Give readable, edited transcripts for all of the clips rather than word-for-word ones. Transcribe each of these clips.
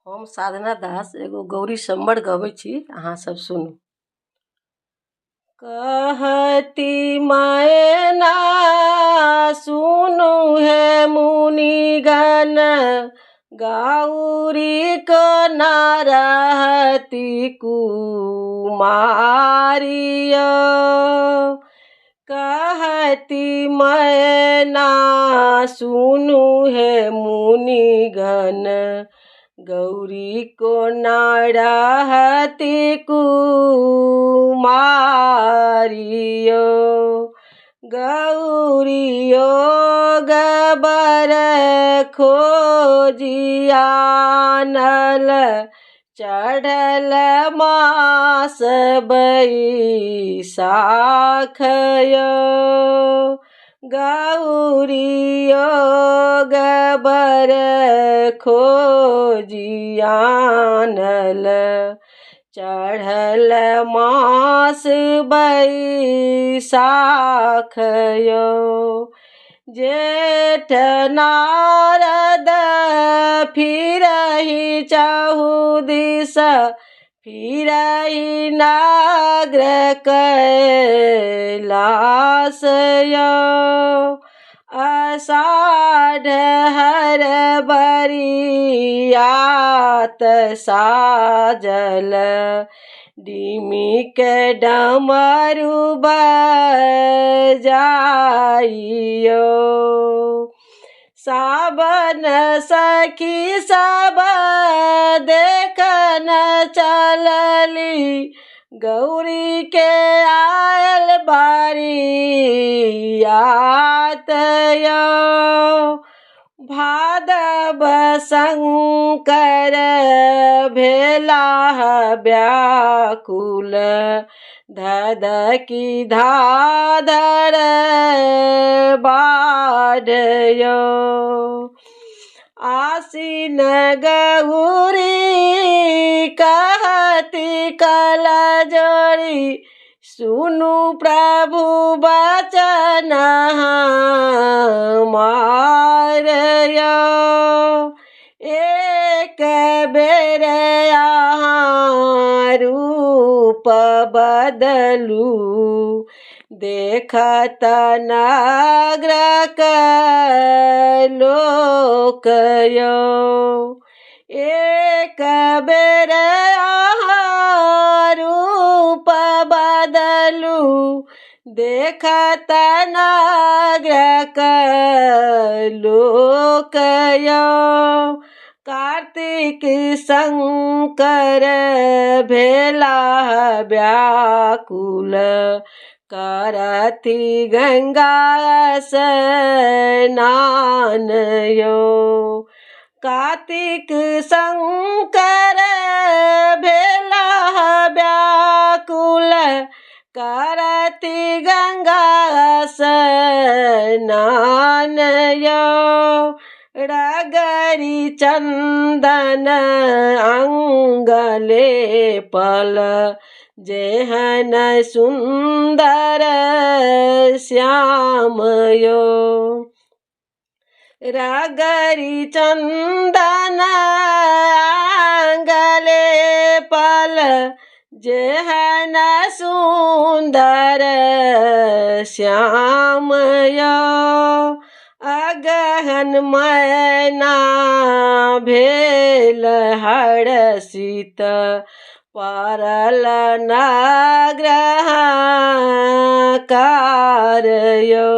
हम साधना दास एगो गौरी सम्बर गबै छी, अहाँ सब सुनू। कहती मैना सुनू हे मुनिगण, गौरी को ना रहती कुमारियो। कहती मैना सुनू हे मुनिगण, गौरी को ना रहती कुमारियो। गौरियो गबर खोजिया नल, चढ़ल मास बैसाख यो। गौरियो गबर खोजिया नल, चढ़ल मास बैसाख यो। जेठ नारद फिरही चहु दिस, फिरही नग्र कैलास यो। अषाढ़ हर बरियात साजल, डिमिक डमरू बजाइयो। सावन सखी सब देखन चलली, गौरी के आयल बरियात यो। भादव शंकर भेलाह व्याकुल, धधकी धाधर बाढ़ यो। आसीन गौरी कहती कल जोड़ी, सुनु प्रभु बचन हमार यो। एक बेर अहाँ रूप बदलू, देखत नग्र लोक यो। एक बेर अहाँ रूप बदलू, देखत नग्र लोक यो। कार्तिक शंकर भेलाह व्याकुल, करथि गंगा स्नान यो। कार्तिक शंकर भेलाह व्याकुल, करथि गंगा स्नान यो। रगरी चंदन अंगले पल, जेहन सुन्दर श्याम यो। रगरी चंदन अंगले पल, जेहन सुन्दर श्याम यो। अगहन मैना भेल हर्षित, परल नग्रह कार यो।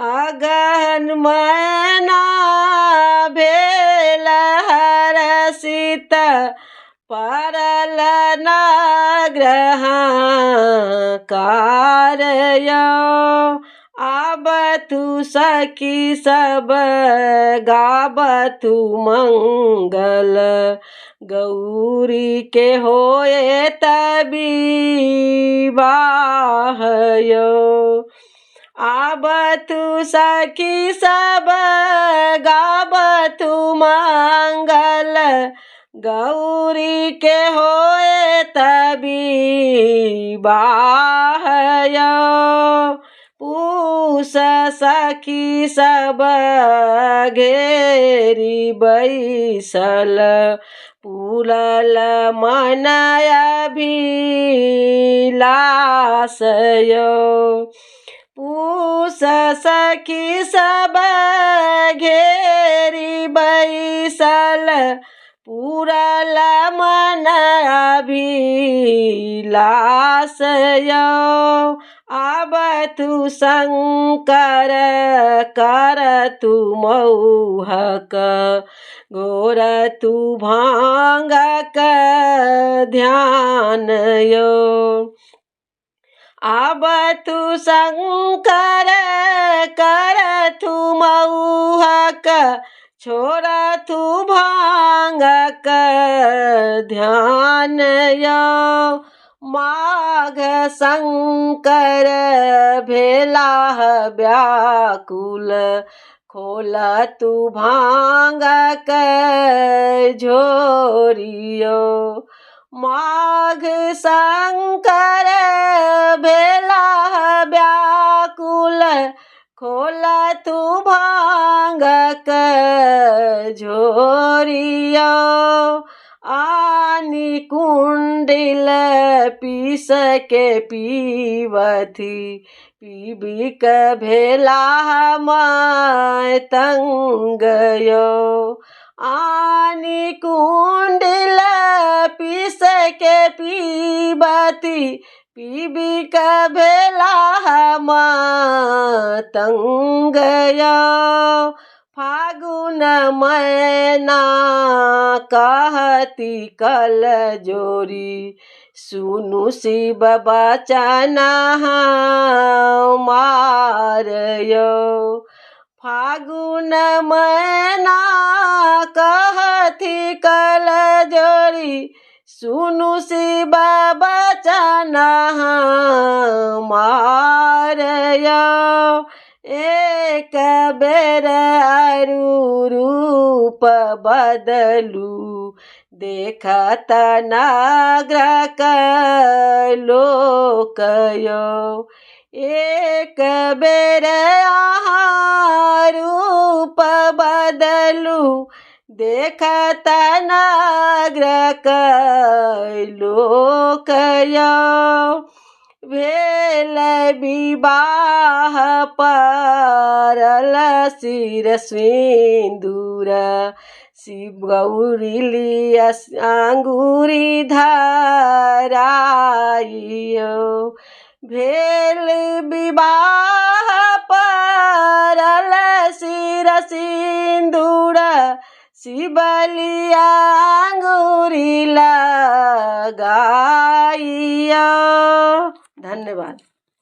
अगहन मैना भेल हर्षित, परल नग्रह कार यो। आबथु सखी सब गाबथु मंगल, गौरी के होए विवाह यो। आबथु सखी सब गाबथु मंगल, गौरी के होए विवाह यो। पूस सखी सब घेरी बैसल, पूरल मन अभिलाष यौ। पूस सखी सब घेरी बैसल, पूरल मन अभिलाष यौ। आबथु शंकर करथु मौहक, घोरथु भाँगक ध्यान यौ। आबथु शंकर करथु मौहक, छोड़थु भाँगक ध्यान यौ। माघ शंकर भेलाह व्याकुल, खोलथु भाँगक झोरी यौ। माघ शंकर भेलाह व्याकुल, खोलथु भाँगक झोरी यौ। आनि कुण्डिल पीस के पीबथि, पीबिकऽ भेलाह मतङ्ग यौ। आनि कुण्डिल पीस के पीबथि, पीबिकऽ भेलाह मतङ्ग यौ। फागुन मैना कहती कल जोरी, सुनु शिव बचन हमार यौ। फागुन मैना कहती कल जोरी, सुनु शिव बचन हमार यौ। एक बेर अरु रूप बदलू, देखत नग्रक लोक यौ। एक बेर अहाँ रूप बदलू, देखत नग्रक लोक यौ। भेल विवाह पड़ल सिर सिन्दूर, शिव गौरी लिअ अङ्गूरी धराइयौ। भेल विवाह पड़ल सिर सिन्दूर, शिव लिअ अङ्गूरी लगाइयौ। धन्यवाद।